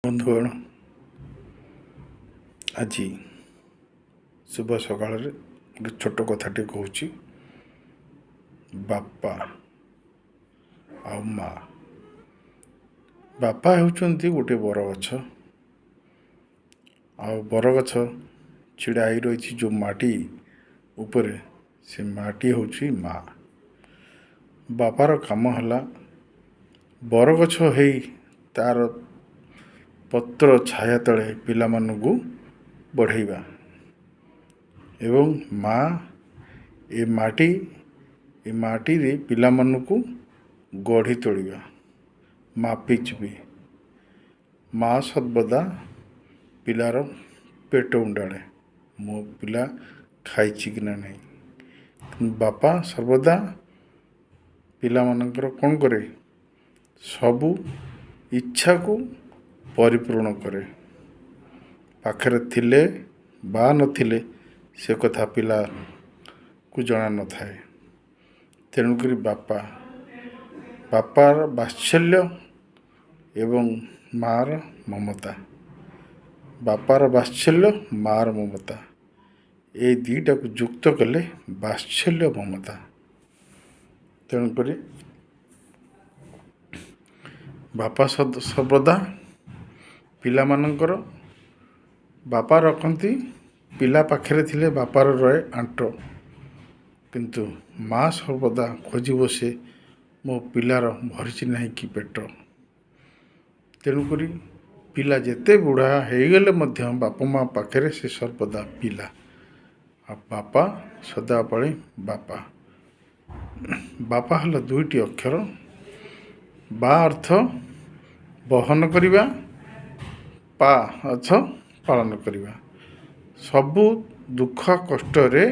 ବନ୍ଧୁଗଣ, ଆଜି ଶୁଭ ସକାଳରେ ଗୋଟେ ଛୋଟ କଥାଟି କହୁଛି। ବାପା ଆଉ ମା। ବାପା ହେଉଛନ୍ତି ଗୋଟେ ବରଗଛ, ଆଉ ବରଗଛ ଛିଡ଼ା ହେଇ ରହିଛି ଯେଉଁ ମାଟି ଉପରେ, ସେ ମାଟି ହେଉଛି ମା'। ବାପାର କାମ ହେଲା ବରଗଛ ହେଇ ତା'ର ପତ୍ର ଛାୟା ତଳେ ପିଲାମାନଙ୍କୁ ବଢ଼ାଇବା, ଏବଂ ମା' ଏ ମାଟି, ଏ ମାଟିରେ ପିଲାମାନଙ୍କୁ ଗଢ଼ି ତୋଳିବା, ମାପି ଚୁପି। ମା' ସର୍ବଦା ପିଲାର ପେଟ ଉଣ୍ଡାଳେ, ମୋ ପିଲା ଖାଇଛି କି ନା ନାହିଁ। ବାପା ସର୍ବଦା ପିଲାମାନଙ୍କର କ'ଣ କରେ? ସବୁ ଇଚ୍ଛାକୁ ପରିପୂରଣ କରେ। ପାଖରେ ଥିଲେ ବା ନଥିଲେ ସେ କଥା ପିଲାକୁ ଜଣା ନଥାଏ। ତେଣୁକରି ବାପା, ବାପାର ବାତ୍ସଲ୍ୟ ଏବଂ ମାଆର ମମତା, ବାପାର ବାତ୍ସଲ୍ୟ, ମାଆର ମମତା, ଏଇ ଦୁଇଟାକୁ ଯୁକ୍ତ କଲେ ବାତ୍ସଲ୍ୟ ମମତା। ତେଣୁକରି ବାପା ସର୍ବଦା ପିଲାମାନଙ୍କର ବାପା ରଖନ୍ତି। ପିଲା ପାଖରେ ଥିଲେ ବାପାର ରହେ ଆଣ୍ଟ, କିନ୍ତୁ ମା ସର୍ବଦା ଖୋଜି ବସେ ମୋ ପିଲାର ଭରିଛି ନାହିଁ କି ପେଟ। ତେଣୁକରି ପିଲା ଯେତେ ବୁଢ଼ା ହେଇଗଲେ ମଧ୍ୟ ବାପା ମା' ପାଖରେ ସେ ସର୍ବଦା ପିଲା, ଆଉ ବାପା ସଦାବେଳେ ବାପା। ବାପା ହେଲା ଦୁଇଟି ଅକ୍ଷର। ବା ଅର୍ଥ ବହନ କରିବା, ପା ଅର୍ଥ ପାଳନ କରିବା। ସବୁ ଦୁଃଖ କଷ୍ଟରେ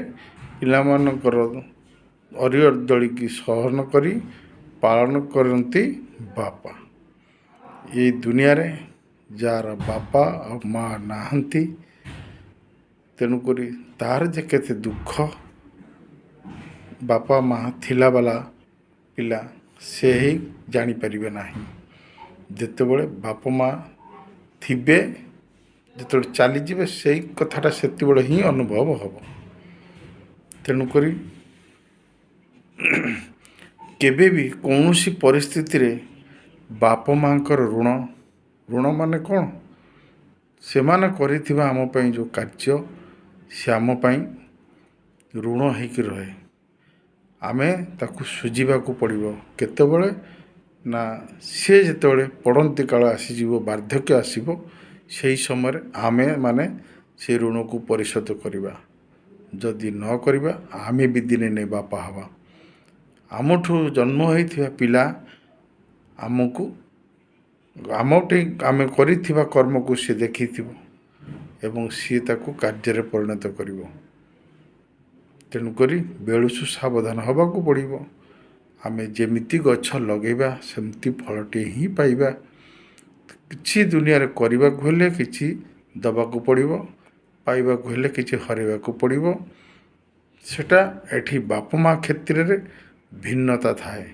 ପିଲାମାନଙ୍କର ଅରି ଅର୍ଦ୍ଦଳିକି ସହନ କରି ପାଳନ କରନ୍ତି ବାପା। ଏଇ ଦୁନିଆରେ ଯାହାର ବାପା ଆଉ ମା' ନାହାନ୍ତି, ତେଣୁକରି ତା'ର ଯେ କେତେ ଦୁଃଖ, ବାପା ମା' ଥିଲାବାଲା ପିଲା ସେ ହିଁ ଜାଣିପାରିବେ ନାହିଁ। ଯେତେବେଳେ ବାପା ମା' ଥିବେ, ଯେତେବେଳେ ଚାଲିଯିବେ, ସେଇ କଥାଟା ସେତେବେଳେ ହିଁ ଅନୁଭବ ହେବ। ତେଣୁକରି କେବେ ବି କୌଣସି ପରିସ୍ଥିତିରେ ବାପା ମାଆଙ୍କର ଋଣ, ଋଣ ମାନେ କ'ଣ? ସେମାନେ କରିଥିବା ଆମ ପାଇଁ ଯେଉଁ କାର୍ଯ୍ୟ, ସେ ଆମ ପାଇଁ ଋଣ ହେଇକି ରହେ। ଆମେ ତାକୁ ଶୁଝିବାକୁ ପଡ଼ିବ। କେତେବେଳେ ନା ସିଏ ଯେତେବେଳେ ପଡ଼ନ୍ତି କାଳ ଆସିଯିବ, ବାର୍ଦ୍ଧକ୍ୟ ଆସିବ, ସେଇ ସମୟରେ ଆମେ ମାନେ ସେ ଋଣକୁ ପରିଶୋଧ କରିବା। ଯଦି ନ କରିବା, ଆମେ ବି ଦିନେ ବାପା ହେବା। ଆମଠୁ ଜନ୍ମ ହେଇଥିବା ପିଲା ଆମକୁ, ଆମଠି ଆମେ କରିଥିବା କର୍ମକୁ ସିଏ ଦେଖିଥିବ ଏବଂ ସିଏ ତାକୁ କାର୍ଯ୍ୟରେ ପରିଣତ କରିବ। ତେଣୁକରି ବେଳୁସୁ ସାବଧାନ ହେବାକୁ ପଡ଼ିବ। ଆମେ ଯେମିତି ଗଛ ଲଗାଇବା, ସେମିତି ଫଳଟିଏ ହିଁ ପାଇବା। କିଛି ଦୁନିଆରେ କରିବାକୁ ହେଲେ କିଛି ଦେବାକୁ ପଡ଼ିବ, ପାଇବାକୁ ହେଲେ କିଛି ହରାଇବାକୁ ପଡ଼ିବ। ସେଟା ଏଠି ବାପା ମା' କ୍ଷେତ୍ରରେ ଭିନ୍ନତା ଥାଏ,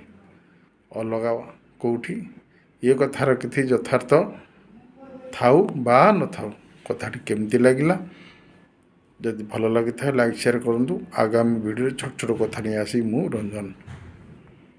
ଅଲଗା କେଉଁଠି ଏ କଥାର କିଛି ଯଥାର୍ଥ ଥାଉ ବା ନଥାଉ। କଥାଟି କେମିତି ଲାଗିଲା? ଯଦି ଭଲ ଲାଗିଥାଏ, ଲାଇକ୍ ସେୟାର କରନ୍ତୁ। ଆଗାମୀ ଭିଡ଼ିଓରେ ଛୋଟ ଛୋଟ କଥା ନେଇ ଆସିବି ମୁଁ ରଞ୍ଜନ।